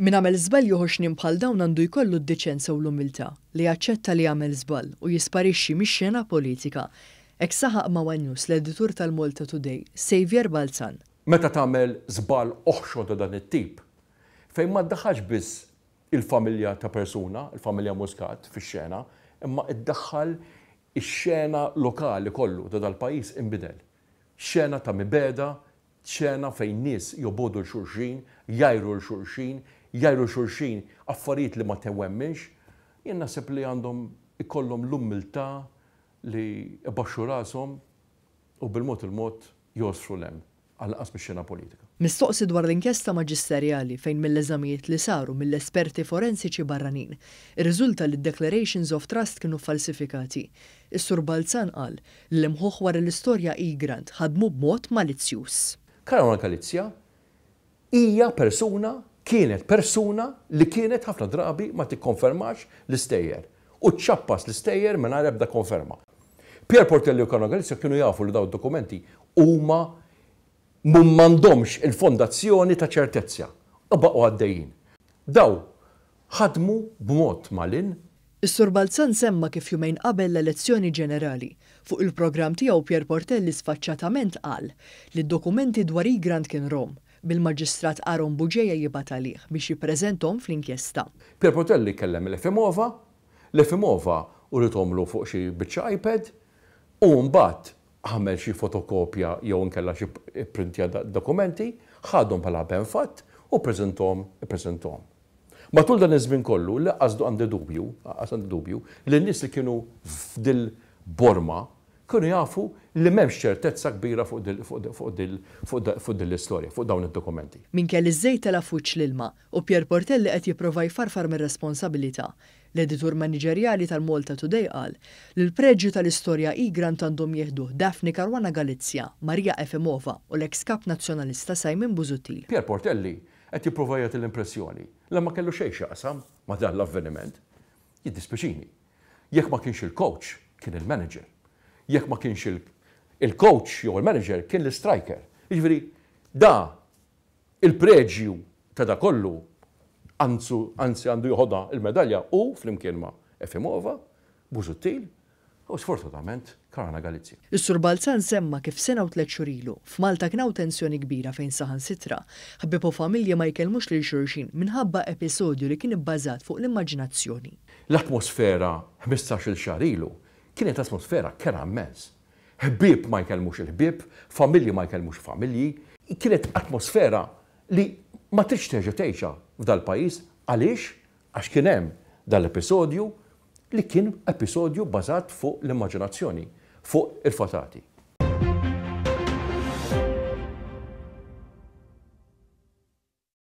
Min għamel żball jieħu xnien bħal dawn għandu jkollu d-diċenza u l-umiltà li jaċċetta li għamel żball u jisparixxi mix-xena politika. Hekk saħaq ma' one News l-editur tal-Malta Today, Saviour Balzan. Meta tagħmel żball oħxon ta' dan it-tip, fejn ma ddaħħalx biss il-familja ta' persuna, il-familja Muscat, fix-xena, imma ddaħħal ix-xena lokali kollu ta' dal-pajjiż inbidel. Xena ta' mibegħda, xena fejn nies jobogħdu 'l xulxin, jgħajru 'l xulxin, jgħajru 'l xulxin affarijiet li ma tewemminx. Jien naħseb li għandhom ikollhom l-umiltà li jbaxxu rashom u bil-mod il-mod jogħsfru 'l hemm, għall-inqas mix-xena politika. Mistoqsi dwar l-inkjesta maġisterjali fejn mill-eżamijiet li saru mill-esperti forensiċi barranin, irriżulta li d-declarations of trust kienu ffalsifikati, is-Sur Balzan qal li l-imħuħ wara l-istorja Egrant ħadmu b'mod malizzjuż. Caruana Galizia hija persuna, kienet persuna li kienet ħafna drabi ma tikkonfermax l-istejjer u ċċappas l-istejjer mingħajr ebda konferma. Pierre Portelli u Caruana Galizia kienu jafu li dawn id-dokumenti huma m'għandhomx il-fondazzjoni ta' ċertezza u baqgħu għaddejjin. Dawn ħadmu b'mod malinn. Is-Sur Balzan semma kif jumejn qabel l-elezzjoni ġenerali, fuq il-programm tiegħu Pierre Portelli sfaċċatament qal li d-dokumenti dwar Egrant kien rom, bil-Maġistrat Aaron Bugeja jibgħat għalih biex jippreżenthom fl-inkjesta. Pierre Portelli kellem l-Efimova, l-Efimova urithomlu fuq xi biċċa iPad u mbagħad għamel xi fotokopja jew inkella xi pprintja dokumenti, ħadhom bħala ben fatt u ppreżenthom ippreżenthom. Matul dan iż-żmien kollu, lanqas għandi dubju, lanqas għandi dubju, li n-nies li kienu f'dil-borma kienu jafu li m'hemmx ċertezza kbira fuq fuq din l-istorja, fuq dawn id-dokumenti. Minkejja li ż-żejt tela' f'wiċċ l-ilma u Pierre Portelli qed jipprova jfarfar mir-responsabilità, l-editur maniġerjali tal-Malta Today qal li l-preġju tal-istorja Egrant għandhom jieħduh Daphne Caruana Galizia, Maria Efimova u l-eks Kap Nazzjonalista Simon Busuttil. Pierre Portelli Qed jipprova jagħti l-impressjoni li ma kellu xejn x'jaqsam ma' dan l-avveniment. Jiddispjaċini. Jekk ma kienx il-coach, kien il-manager. Jekk ma kienx il-coach jew il-manager, kien l-istriker. Jiġifieri, da il-preġju ta' da kollu, anzu, anzi għandu joħodha l-medalja hu flimkien ma' Efimova, Busuttil U sfortunatament, Caruana Galizia. Is-Sur Balzan semma kif sena u tlett xhur ilu, f'Malta kien hawn tensjoni kbira fejn saħansitra, ħbieb u familji ma jkellmux lil xulxin minħabba episodju li kien ibbażat fuq l-immaġinazzjoni. L-atmosfera ħmistax-il xahar ilu kienet atmosfera kerha immens. Ħbieb ma jkellmux il-ħbieb, familji ma jkellmux familji. Kienet atmosfera li ma tridx terġa' tgħixha f'dal-pajjiż. Għaliex? Għax kien hemm dan l-episodju li kien episodju bbażat fuq l-immaġinazzjoni, fuq il-fatati.